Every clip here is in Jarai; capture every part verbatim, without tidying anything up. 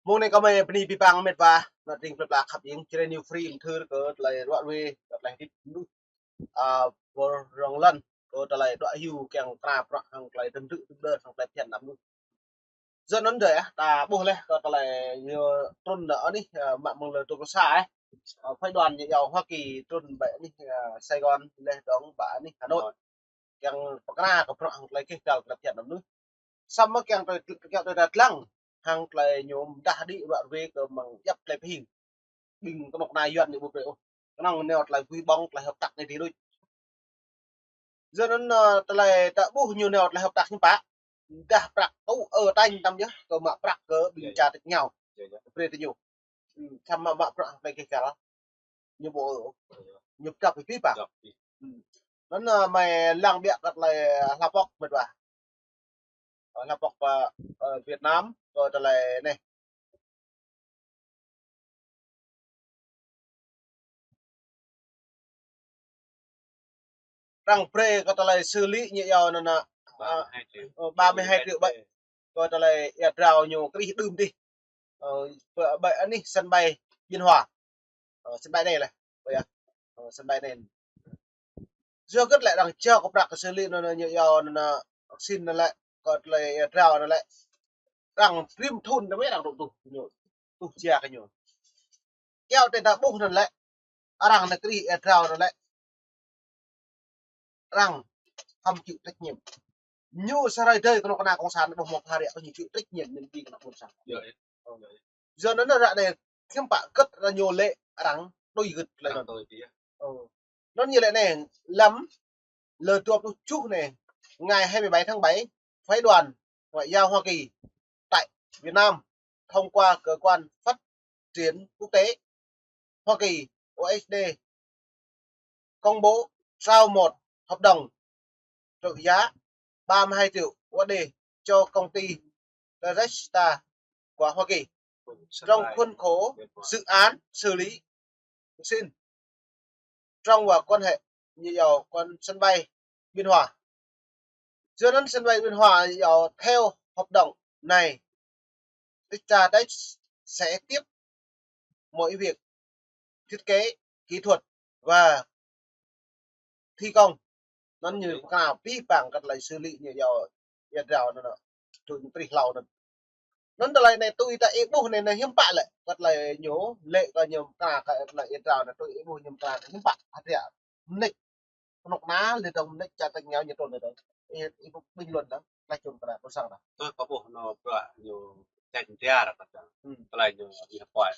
Mông anai kâo mơi bơni abih bang met wa, ană tring plơi pla khăp ing, Jrai New Free mơthưr kơ tơlơi ruă ruê, kơ tơlơi hơdip mơnuih, a, pơ rŏng lŏn, kơ tơlơi đuaĭ hyu kiăng kơna prăk hăng tơlơi tơngdrư̆ tơngdơr hăng tơlơi phiăn ană mơnuih. Yua anŭn dơi ah, ta ƀuh laih kơ tơlơi ñu trŭn anŭn anih, a, mă mơ̆ng lơ dua pluh sa ah. A, phái đoàn ñu iâu Hoa Kỳ trŭn ƀơi anih, a, Sài Gòn, laih dơ̆ng ƀơi anih Hà Nội. Kiăng pơkra kơ prăk hăng tơlơi kih kal tơlơi phiăn ană mơnuih. Samơ̆ kiăng tơlơi, kiăng tơlơi ta lăng hăng tơlơi ñu mơdah đĭ ruă ruê kơ mơ̆ng djăp tơlơi pơhing. Ƀing kơnuk kơna Yuan ñu ƀu brơi ôh. Kơnơ̆ng nao tơlơi vui ƀơ̆ng, tơlơi hợp tác anai dih đôč. Yua anŭn, ơ, tơlơi ta ƀuh ñu nao tơlơi hợp tác hiư̆m pă. Dah prăk tŭ ơ tañ tăm yơh, kơ mă prăk kơ ƀing čar tač êngao. Brơi tơ ñu. Ư, samơ̆ mă prăk hăng tơlơi kih kal. Ñu ƀu ơ. Ñu pơdăp pơpĭ pă. Ư. Anŭn, ơ, mơi lăng biă kơ tơlơi, ơ, hla pŏk met wa. Ơ, hla pŏk pơ, ơ, Việt Nam, kơ tơlơi anai. Arăng brơi kơ tơlơi xử lý ñu iâu anŭn ană, ơ, ba mươi hai triệu ƀơi. Kơ tơlơi ia drao ñu krih đưm dih. Ơ, ƀơi, ƀơi anih sân bay Biên Hòa. Ơ, sân bay anai laih. Ƀơi, ơ, sân bay anai. Yua hơget lĕ arăng jao kơ prăk kơ xử lý anŭn, anŭn ñu iâu anŭn ană vaccine anŭn lĕ, kơ tơlơi ia drao anŭn lĕ. Arăng rĭm thŭn tơmơi arăng dŏ tuh kơ ñu. Tuh jia kơ ñu. Kiăo tơdah ƀuh anŭn lĕ. Arăng anŭn krih ia drao anŭn lĕ. Arăng hăm chịu trách nhiệm. Ñu sa hrơi dơi kơnuk kơna cộng sản ƀuh mơ̆ng pha rĕ kơ ñu chịu trách nhiệm anŭn ƀing kơnuk cộng sản. Yua anŭn ră anai hiư̆m pă hơget ră ñu lĕ arăng tui hơget lĕ anŭn. Ơ. Anŭn ñu lĕ anai, lăm lơ dua pluh tơjuh anai, ngày hai mươi bảy tháng bảy, phái đoàn ngoại giao Hoa Kỳ tại Việt Nam thông qua cơ quan phát triển quốc tế Hoa Kỳ, U S D, công bố trao một hợp đồng trị giá ba mươi hai triệu U S D cho công ty Tresta của Hoa Kỳ trong khuôn khổ dự án xử lý vaccine trong và quan hệ như dầu con sân bay Biên Hòa. Yua anŭn sân bay Biên Hòa dầu theo hợp đồng này, Trista Tech sẽ tiếp mọi việc thiết kế, kỹ thuật và thi công. Anŭn ñu pơkra abih bang kơ tơlơi xử lý ñu iâu ia drao anŭn. Tui ñu prih hlâo anŭn. Anŭn tơlơi anai tui ta ih ƀuh anai, anai hiư̆m pă lĕ. Kơ tơlơi ñu lĕ kơ ñu pơkra kơ tơlơi ia drao anŭn tui ih ƀuh ñu pơkra anŭn hiư̆m pă. Hơdră mơneč kơnuk kơna, laih dơ̆ng mơneč čar tač êngao ñu trŭn anŭn. Ih, ih ƀuh bình luận dơ̆ng, laih čun kơna, ƀuh sang dah. Tui kâo ƀuh anŭn bruă ñu tač mơ̆ng dia ră kơ tơlơi ñu ia poi.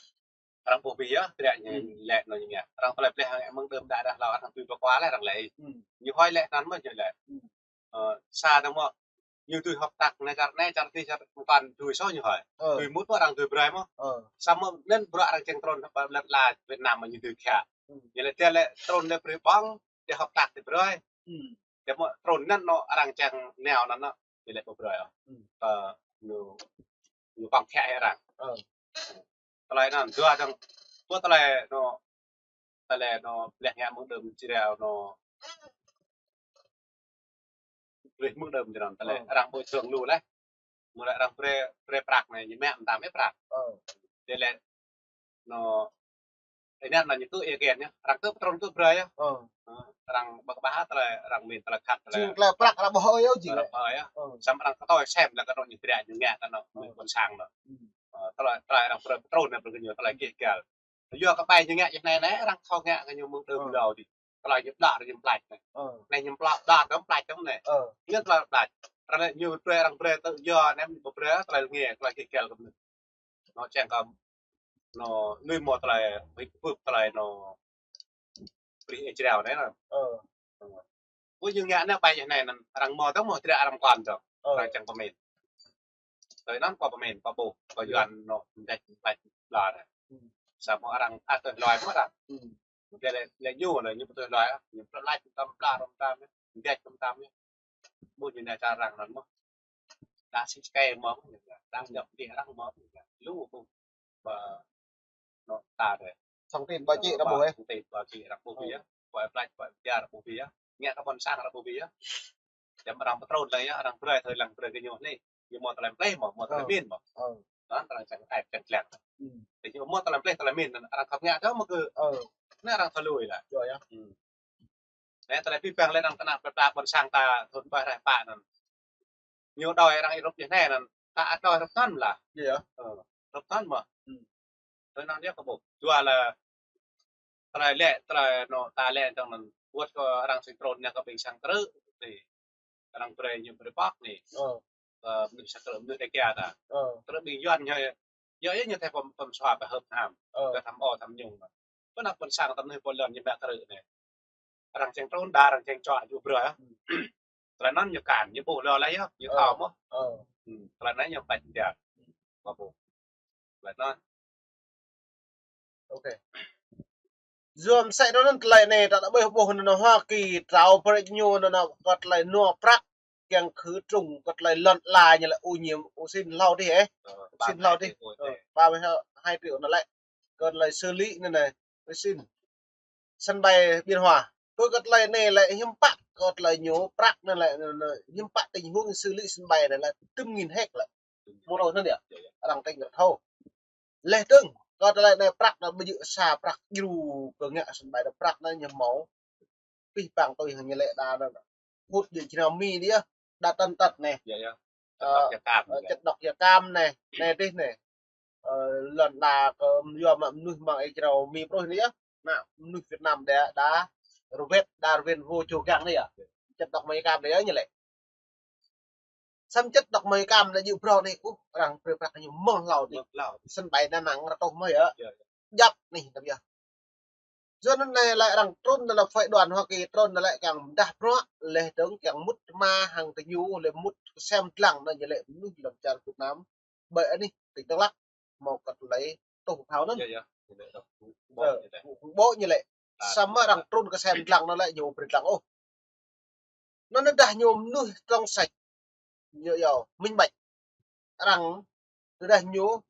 Arăng ƀuh ƀiă yơh, hơdră ñu lĕ anŭn ñu ngă. Arăng tơlơi bleh hăng mơ̆ng đưm đă đah hlâo arăng tui pơkua laih arăng lĕ. Ñu hơi lĕ anŭn mơ̆n ñu lĕ. Ơ, sa dơ̆ng mơ̆, ñu tui hợp tác anai čar anai, čar dih, čar pơkŏn tui soh ñu hơi. Tui mŭt mơ̆ arăng tui brơi mơ̆. Samơ̆ anŭn bruă arăng čang trŭn ƀơi lŏn ala Việt Nam mơ̆ ñu tui kiă. Ñu lĕ tui lĕ trŭn lĕ brơi ƀơ̆ng, tui hợp tác tui brơi. Tui mơ̆ trŭn anŭn anŭn arăng čang nao anŭn anŭn, ñu lĕ ƀu brơi ôh. Ơ, ñu, ñu kŏng kiă hĭ arăng. Tơlơi anŭn, dua dơ̆ng, ƀuh tơlơi anŭn, tơlơi anŭn, bleh ngă mơ̆ng đưm Jrai anŭn. Bleh mơ̆ng đưm Jrai anŭn, tơlơi arăng ƀu čơdơ̆ng lu laih. Mơ̆ lĕ arăng brơi, brơi prăk anai, ñu mă mơtam mơ̆ prăk. Tơlơi anŭn, anŭn ñu tŭ ia kiăng ñu, arăng tŭ pơtrŭn tŭ brơi yơh. Arăng ƀơ̆ng ƀah tơlơi, arăng min tơlơi khăt tơlơi. Jing tơlơi prăk arăng ƀu hơi ôh jing. Arăng ƀu hơi ôh. Samơ̆ arăng kơtoi sem lĕ kơ anŭn ñu hơdră ñu ngă kơ anŭn, mơ̆ng ƀôn sang anŭn. Ơ, tơlơi, tơlơi arăng brơi pơtrŭn anai brơi kơ ñu tơlơi kih kal. Yua kơ ƀai ñu ngă jih anai anai, arăng thâo ngă kơ ñu mơ̆ng đưm hlâo dih. Tơlơi ñu đar ñu plač anai. Anai ñu pla-, đar dơ̆ng plač dơ̆ng anai. Ñu tơlơi plač. Arăng anai ñu brơi arăng brơi tơ yua anai ƀu brơi tơlơi ngă, tơlơi kih kal kơ mơnuih. Anŭn čang kơ anŭn lui mơ̆ tơlơi, ƀuh tơlơi anŭn brơi ia drao anai anŭn. Ƀu ñu ngă anai ƀai jih anai anŭn arăng mơ̆ dơ̆ng mơ̆ hơdră arăng kŏn dơ̆ng. Arăng čang pơmĭn. Tui anŭn kơ pơmĭn, kơ ƀuh, kơ Yuan anŭn mơdeh mơdeh bla anai. Samơ̆ arăng ăt tui hloi mơ̆ arăng. Lĕ, lĕ, lĕ ñu, lĕ ñu ƀu tui hloi, ñu pơtui hloi, ñu tăm bla, tăm tăm, mơdeh tăm tăm. Ƀuh ñu anai čar arăng anŭn mơ̆. Đa sĭ skai mơ̆, đa djŏp dih arăng mơ̆, lu ƀuh. Ƀă, anŭn ta dih. Thông tin báo chí arăng ƀuh, ơ? Thông tin báo chí arăng ƀuh ƀiă. Ƀơi plăč, ƀơi jar arăng ƀuh ƀiă. Ngă kơ ƀôn sang arăng ƀuh ƀiă. Jăm arăng pơtrŭn lĕ yơh, arăng brơi, tơlơi arăng brơi kơ ñu anai. Ñu mơ̆ tơlơi pleh mơ̆, mơ̆ tơlơi min mơ̆. Anŭn arăng čang ai čang lăng. Ơ. Tơdah ñu mơ̆ tơlơi pleh tơlơi min, arăng khăp ngă tơ mơ̆ kơ. Ơ. Anai arăng thâo lui lah. Yơh, yơh. Ơ. Anai tơlơi pĭ păng lĕ arăng kơnăl pơtă ƀôn sang ta thun ƀai reh pă anŭn. Ñu đòi arăng Europe ñu anai anŭn, ta ăt đòi rơ̆p tơn lah. Yơh. Ơ, rơ̆p tơn mơ̆. Ơ. Tơlơi anŭn yơh kơ ƀuh. Yua lah tơlơi lĕ, tơlơi anŭn ta lĕ tơ̆ng anŭn. Wơ̆t kơ arăng sĭt trŭn ñu kơ ƀing sang krư̆. Tui arăng brơi ñu brơi pŏk anai. Ơ. Kơ mơnuih sang krư̆, mơnuih Đêga ta. Ơ. Krư̆ ƀing Yuan ñu, yơh yơh ñu thâo pơm, pơm sua pơhơp ham. Ơ. Kơ tham ô tham nhũng. Pơ anăp ƀôn sang ta mơnuih pô lŏn ñu mă krư̆ anai. Arăng čang trŭn đa, arăng čang čuă ñu brơi. Ơ. Tơlơi anŭn ñu kăn, ñu ƀuh lơ lah yơh, ñu thâo mơ̆. Ơ. Tơlơi anŭn ñu ƀañ dia. Ƀu ƀuh. Tơlơi anŭn. Ôkê. Yua mơsĕ anŭn tơlơi anai, ta ƀuh ƀuh anŭn Hoa Kỳ, trao brơi ñu anŭn kơ tơlơi nua prăk, kiăng khử trùng kơ tơlơi lŏn ala ñu lĕ ô nhiễm, ô xin hlâo dih, ơ. Ơ, ô xin hlâo dih. Ơ, ba mươi hai triệu anŭn lĕ. Kơ tơlơi xử lý anŭn anai, ô xin. Sân bay Biên Hòa. Tui kơ tơlơi anai lĕ hiư̆m pă kơ tơlơi ñu prăk anŭn lĕ, anŭn, anŭn, hiư̆m pă tình huống xử lý sân bay anŭn lĕ tơm ngin héc lĕ. Mơ̆ rô anŭn yơh. Arăng tơ̆ng thâo. Leh tơ̆ng kơ tơlơi anai prăk anŭn ƀu djơ̆ sa prăk djru kơ ngă sân bay anŭn prăk anŭn ñu hmâo. Pĭ păng tui hăng ñu lĕ đa anŭn. Hŭt djơ̆ jrao mi dih yơh. Đa tăn tăt anai. Yơh, yơh. Ơ, čăt đŏk ia kam anai. Čăt đŏk ia kam anai. Anai dih anai. Ơ, lŏn đa kơ yua mă mơnuih mơ̆ng ih jrao mi pruih anai yơh. Anai mơnuih Việt Nam đa, đa rơwet, đa rơwen vô chô gang anai yơh. Čăt đŏk mă ia kam anai yơh ñu lĕ. Samơ̆ čăt đŏk mă ia kam anai djơ̆ brơi anai, ơ, arăng brơi prăk ñu mơ̆ng hlâo dih. Mơ̆ng hlâo. Sân bay Đà Nẵng rơtuh mơ̆ yơh. Yơh, yơh. Djăp anai, tơbiă. Yua anŭn anai lĕ arăng trŭn anŭn lĕ phái đoàn Hoa Kỳ trŭn anŭn lĕ kiăng mơdah bruă, leh dơ̆ng kiăng mŭt tơma hăng tơ ñu lĕ mŭt kơsem dlăng anŭn ñu lĕ mơnuih lăm čar Việt Nam. Ƀơi anih tỉnh Đắk Lắk, hmâo kơ tơlơi tuh phao anŭn. Yơh, yơh. Ñu lĕ ƀu, ƀu, ƀu, ñu lĕ. Samơ̆ arăng trŭn kơsem dlăng anŭn lĕ ñu ƀu brơi dlăng ôh. Anŭn anŭn tơdah ñu mơnuih trong sạch, ñu yua minh bạch. Arăng, tơdah ñu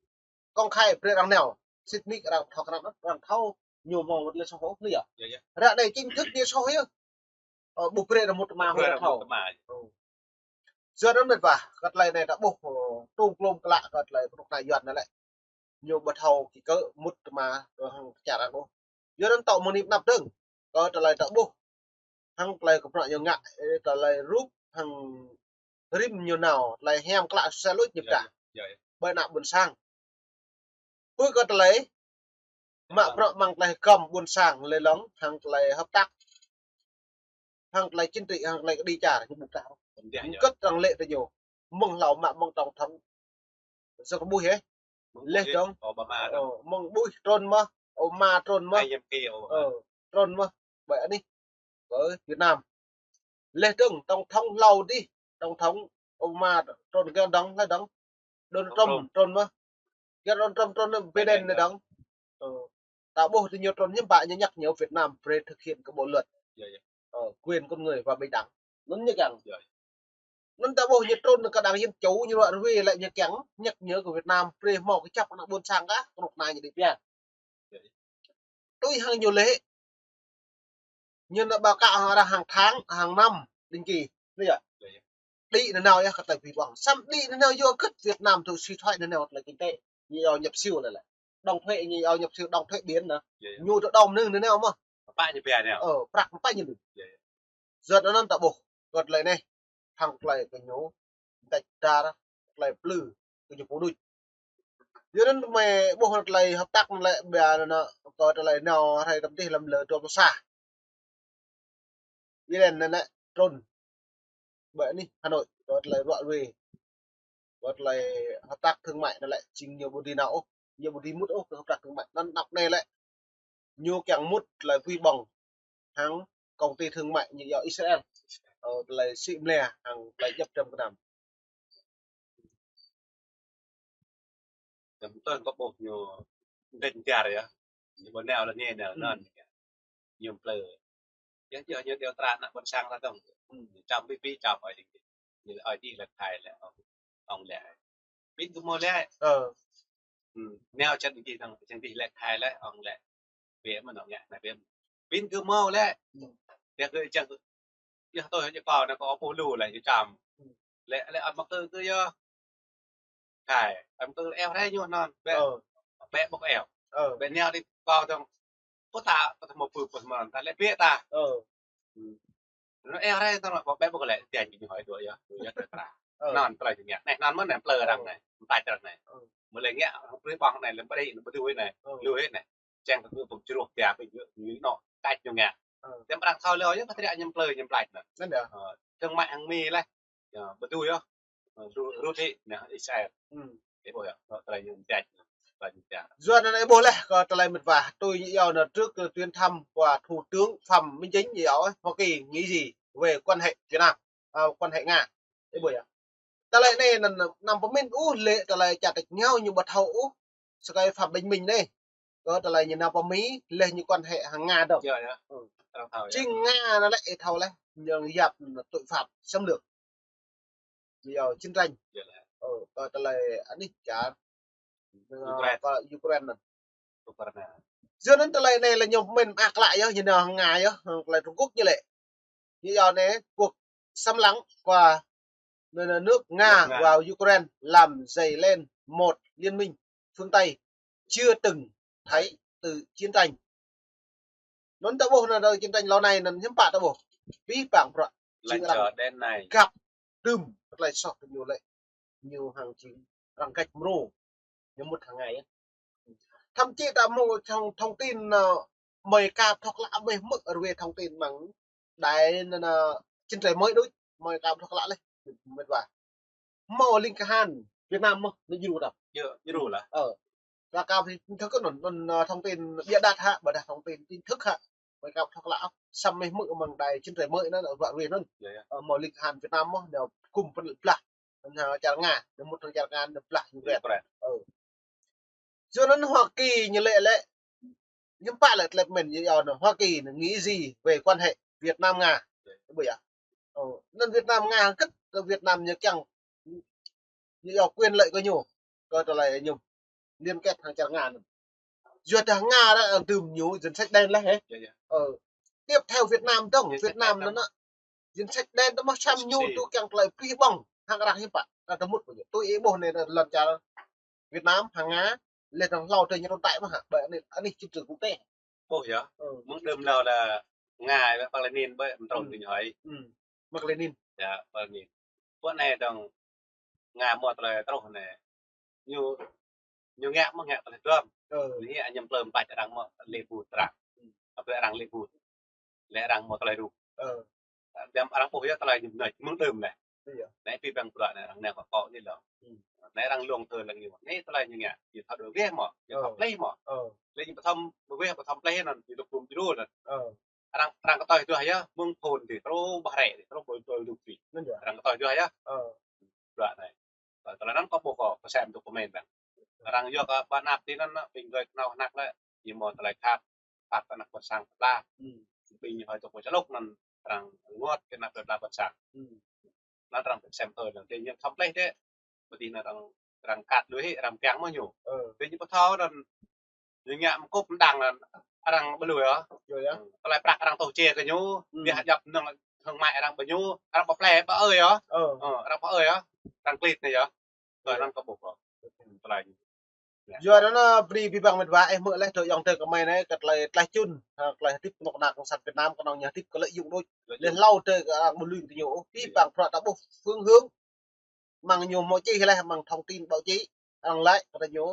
công khai brơi arăng nao. Sĭt nik arăng thâo krăn, arăng thâo ñu mơ̆ng wơ̆t lĕ soh ôh, anai yơh. Yơh, yơh. Ră anai chính thức ñu soh yơh. Ơ, ƀu brơi arăng mŭt tơma ôh, arăng thâo. Yua anŭn mĕt wa, kơ tơlơi anai ta ƀuh, ơ, tơm klôm klă kơ tơlơi kơnuk kơna Yuan anŭn lĕ. Ñu ƀu thâo kơ mŭt tơma, ơ, hăng čar arăng ôh. Yua anŭn tŏ mơ̆ng anai pơ anăp dơ̆ng. Kơ tơlơi ta ƀuh. Hăng tơlơi kơ prăk ñu ngă, ơ, tơlơi rup, hăng rĭm ñu nao, tơlơi hiam klă sui sa luč ñu pơdah. Yơh, yơh. Ƀơi anăp ƀôn sang. Pơ kơ tơlơi, mă prăk mơ̆ng tơlơi găm ƀôn sang, lĕ lŏng, hăng tơlơi hợp tác. Hăng tơlơi chính trị, hăng tơlơi kơđi čar, ñu ƀu pơdah. Ñu kơ̆t arăng lĕ tơ ñu. Mơ̆ng hlâo mă mơ̆ng tổng thống. Sơ kơ ƀuh hĕ. Leh dơ̆ng. Obama dơ̆ng. Ơ, mơ̆ng ƀuh trŭn mơ̆, Obama trŭn mơ̆. Ai yăm ki Obama. Ơ, trŭn mơ̆. Ƀơi anih. Ƀơi Việt Nam. Leh dơ̆ng, tổng thống hlâo dih. Tổng thống Obama trŭn, gơ̆ dơ̆ng, leh dơ̆ng. Donald Trump trŭn mơ̆. Gơ̆ Donald Trump trŭn, Biden anai dơ̆ng. Ơ. Ta ƀuh tơ ñu trŭn hiư̆m pă ñu nhắc nhở Việt Nam brơi thực hiện kơ bộ luật. Yơh, yơh. Ơ, quyền con người và bình đẳng. Anŭn ñu kiăng. Yơh. Anŭn ta ƀuh ñu trŭn kơ đảng Dân Chủ ñu ruă rơwe lĕ ñu kiăng nhắc nhở kơ Việt Nam brơi hmâo kơjăp anăp ƀôn sang kah, kơnuk kơna ñu đĭ pia. Tui hăng ñu lĕ. Ñu anŭn báo cáo hăng arăng hăng tháng, hăng năm, định kỳ. Anai yơh. Đĭ nanao yơh kơ tơlơi pĭ păng. Samơ̆ đĭ nanao yua kơ Việt Nam tŭ suy thoái nanao tơlơi kinh tế. Ñu yua nhập siêu lĕ lĕ. Đóng thuế, ñu yua nhập siêu, đóng thuế biển anŭn. Yơh, yơh. Ñu tŭ đom nưng nanao mơ̆. Pă ñu pia anai. Ơ, prăk pă ñu nưng. Yơh, yơh. Yua anŭn ta ƀuh, kơ tơlơi anai, hăng tơlơi kơ ñu, đač dar, tơlơi plư, kơ ñu pơnuč. Yua anŭn mơi ƀuh tơlơi hợp tác anŭn lĕ, ƀiă anŭn, kơ tơlơi nao hrơi tơm tih lăm lơ dua pluh sa. Biden anŭn lĕ trŭn. Ƀơi anih Hà Nội, kơ tơlơi ruă rơwe. Kơ tơlơi hợp tác thương mại anŭn lĕ, jing ñu ƀu dưi nao ôh, ñu ƀu dưi mŭt ôh kơ hợp tác thương mại. Anŭn anăp anai lĕ. Ñu kiăng mŭt tơlơi pui ƀơ̆ng hăng công ty thương mại ñu yua Israel. Ơ, tơlơi sĭ mlĕ hăng tơlơi djăp dram kơnam. Tơm tơ̆ng kơ ƀuh ñu đen jar yơh. Ñu ƀu nao lĕ anai nao anŭn. Ñu plư. Yơh, yơh, ñu điều tra anăp ƀôn sang ta dơ̆ng. Čăm pĭ pĭ čăm ơi dih. Ñu ơi dih lĕ khai lĕ ŏng, ŏng lĕ. Pĭn kơ mơ̆ lĕ. Ơ. Nao čăn dih dơ̆ng, čăn dih lĕ khai lĕ ŏng lĕ. Bĕ mơ̆n ŏng lĕ, anai bĕ. Pĭn kơ mơ̆ lĕ. Yơh kơ čang kơ. Yơh tui hăng ñu kâo anai kâo ƀuh lu lĕ ñu čăm. Lĕ, lĕ ăt mă kơ kơ yơh. Khai, tăm tơ eo rai ñu non, bĕ, Ờ. bĕ ƀôk eo. Ờ. Bĕ neo đi kâo tơ̆ng, pô ta, pô ta mâo pư pô mơ̆n, ta lĕ bĕ ta. Ờ. Nó eo rai tơ̆ng, pô bĕ ƀôk lĕ, tian ñu hơi đuaĭ yơh, đuaĭ yơh, tơ̆ng ta. Ờ. Non, tơlơi ñu ngă. Neh, non mơ̆n neh, plơi arăng Ờ. neh, mơ̆n tač arăng neh. Ờ. Mơ̆ lĕ ngă, plơi ƀong neh, lĕ ƀrih, ƀu đuaĭ neh, Ờ. lui neh. Čang tơ pơm čruh tia pơ ñu, ñu nŏ, tač ñu ngă. Ờ. Tơ̆ng arăng thâo lĕ, ơ, yơh, pơtriă ñăm plơi, ñăm plač neh. Anŭn yơh. Ờ, tơ̆ng mă hăng Mi lĕ. Yơh, ƀu đuaĭ yơh. Ơ, Ru-, Ruth hĭ, neh, Israel. Ừ. Ih ƀuh yơh, tơlơi ñu tač, tơlơi ñu tač. Yua anŭn ih ƀuh laih, kơ tơlơi mĕt wa, tui ñu iâu nă trước, ơ, chuyến thăm của Thủ tướng Phạm Minh Chính, ñu iâu, ơ, Hoa Kỳ nghĩ gì về quan hệ Việt Nam, à, quan hệ Nga. Ih ƀuh yơh. Tơlơi anai anŭn, anăm pơmĭn ôh lĕ tơlơi čar tač rơngiao ñu ƀu thâo ôh. Sơkai Phạm Bình Minh anai. Kơ tơlơi ñu nao pơ Mi, lĕ ñu quan hệ hăng Nga dơ̆ng. Yơh, yơh. Ừ. Arăng thâo yơh. Jing Nga anŭn lĕ ih thâo laih, ñu yap anŭn tội phạm xâm lược. Ñu iâu chiến tranh. Yơh, yơh. Ờ, kơ tơlơi anih čar, Ukraine. Kơ Ukraine anŭn. Ukraine. Yua anŭn tơlơi anai lĕ ñu pơmĭn mơak klă yơh, ñu nao hăng Nga yơh, hăng tơlơi Trung Quốc ñu lĕ. Ñu iâu anai, cuộc xâm lăng của n-, n-, nước Nga Nước Nga. vào Ukraine làm dấy lên một liên minh phương Tây chưa từng thấy từ chiến tranh. Anŭn ta ƀuh anŭn, đơi chiến tranh lâu nay anŭn hiư̆m pă ta ƀuh. Abih bang bruă. Lĕ jing arăng čơ đến nay. Găp đưm, tơlơi soh tơ ñu lĕ. Ñu hăng jing arăng gač mrô. Ñu mŭt hăng Nga yơh. Thậm chí ta mâo thông, thông tin, ơ, mơi kap thŏk lă mơi hmư̆ rơwe thông tin mơ̆ng đài anŭn, anŭn, chiến tranh mới đôč, mơi kap thŏk lă lĕ, mĕt wa. Mâo link kơhan Việt Nam mơ̆n, anŭn djru tah. Yơh, djru lah. Ơ. Ră kâo pơthâo kơ anŭn, anŭn, ơ, thông tin bịa đặt hă, ƀôdah thông tin chính thức hă. Mơi kap thŏk lă, samơ̆ mơi hmư̆ mơ̆ng đài chiến tranh mới anŭn, ră ruai anŭn. Yơh, yơh. Ơ, mâo link kơhan Việt Nam mơ̆n, ñu gum pơblah. Anŭn hă čar Nga, ñu mŭt hăng čar Nga, ñu blah Ukraine. Ukraine. Ơ. Yua anŭn Hoa Kỳ ñu lĕ lĕ, hiư̆m pă lĕ tơlơi pơmĭn ñu iâu anŭn Hoa Kỳ anŭn nghĩ gì về quan hệ Việt Nam Nga. Ƀu yơh. Ơ, anŭn Việt Nam Nga hơget, kơ Việt Nam ñu kiăng, ñu iâu quyền lợi kơ ñu, kơ tơlơi ñu liên kết hăng čar Nga anŭn. Yua dah Nga anŭn đưm ñu danh sách đen laih hĕ. Yơh, yơh. Ơ. Tiếp theo Việt Nam dơ̆ng, danh sách đen dơ̆ng. Việt Nam anŭn anŭn. Danh sách đen tơ mơ̆ čăm ñu tui kiăng tơlơi pơplih ƀơ̆ng hăng arăng hiư̆m pă. Arăng tơmŭt pơ ñu. Tui ih ƀuh anai lŏn čar Việt Nam hăng Nga, lĕ dơ̆ng hlâo tơ ñu tồn tại mơ̆n hă. Ƀơi anai, anai chính trường quốc tế. Ƀuh yơh. Ơ. Mơ̆ng đưm hlâo lĕ Nga, ƀơi Păng Lê Ninh, ƀơi mơtrông tơ ñu hơi. Păng Lê Ninh. Yơh, Păng Lê Ninh. Ƀơi anai dơ̆ng Nga mâo tơlơi truh anai. Ñu, ñu ngă mơ̆ ngă tơlơi duăm. Ơ. Ñu ngă ñăm plơi mơtač arăng mơ̆ lĕ ƀu trăng. Apơi arăng lĕ ƀu. Lĕ arăng mâo tơlơi rŭ. Ơ. Biăm arăng ƀuh yơh tơlơi ñu mơnơ̆ mơ̆ng đưm anai. Yơh. Anai abih bang bruă anai arăng nao kơ kâo anai lŏ. Anai arăng luang tơ lăng ñu. Anai tơlơi ñu ngă. Ñu thâo đuaĭ weh mơ̆. Ñu thâo plih mơ̆. Ơ. Lĕ ñu ƀu thâo weh ƀu thâo plih anŭn. Ñu dŏ ƀum djru anŭn. Ơ. Arăng, arăng kơtơi duah yơh, mơ̆ng phôn dih, truh ƀah rĕ dih, truh ƀơi tơl duk dih. Anŭn yơh. Arăng kơtơi duah yơh. Ơ. Bruă anai. Ơ, tơlơi anŭn kâo ƀuh kâo, kâo sem dôk kơmĭn anŭn. Arăng yua kơ ƀă anăp tih anŭn, ƀing gơi kơnâo hơnăk lĕ, ñu mâo tơlơi khăp, khăp kơ anăp ƀôn sang pla. Ƀing ñu hơi dôk pơ čơlŭk anŭn, arăng rơngot kơ anăp pla ƀôn sang. Anŭn arăng sem tơl anŭn, tơ ñu thâo plih dih. Ƀơi anŭn arăng, arăng kat lui hĭ, arăng kiăng mơ̆ ñu. Ơ. Tơ ñu ƀu thâo anŭn, ñu ngă mơkŭp mơdăng anŭn, arăng ƀu lui ôh. Yơh, yơh. Tơlơi prăk arăng tuh čê kơ ñu, ƀiă djăp năng hăng mai arăng ƀu ñu, arăng ƀu plih, ƀu ơi ôh. Ơ. Ơ, arăng ƀu ơi ôh. Arăng klĭt anai yơh. Tơlơi anŭn kâo ƀuh kâo. Tơlơi. Yua anŭn anŭn, brơi abih bang mĕt wa ih hmư̆ laih, tơ̆ ayŏng adơi kơmơi anai, kơ tơlơi tlaih čun, ha, tơlơi hơdip kơnuk kơna cộng sản Việt Nam, kơnơ̆ng ñu hơdip kơ lợi dụng đôč. Lĕ hlâo adơi kơ arăng ƀu lui tơ ñu ôh, abih bang bruă ta ƀuh phương hướng. Mơ̆ng ñu mâo čih laih, mơ̆ng thông tin báo chí, arăng laĭ kơ tơ ñu,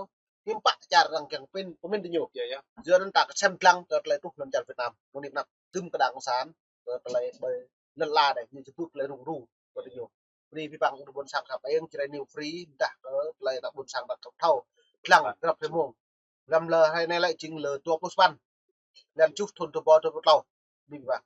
hiư̆m pă čar arăng kiăng pơmĭn, pơmĭn tơ ñu. Yơh, yơh. Yua anŭn ta kơsem lăng kơ tơlơi truh lŏn čar Việt Nam, mơ̆ng anăp đưm kơ đảng cộng sản, kơ tơlơi ƀơi lŏn ala anai, ñu čơpŭk tơlơi rŭng rŭng kơ tơ ñu. Brơi abih bang ƀôn sang khăp eng, Jrai New Free, dah kơ tơlơi anăp ƀôn sang dah kăp thâo. Lăng grăp rơmông. Lăm lơ hrơi anai lĕ jing lơ dua pluh sapăn. Blan tơjuh thun dua rơbâo dua pluh klâo. Abih bang.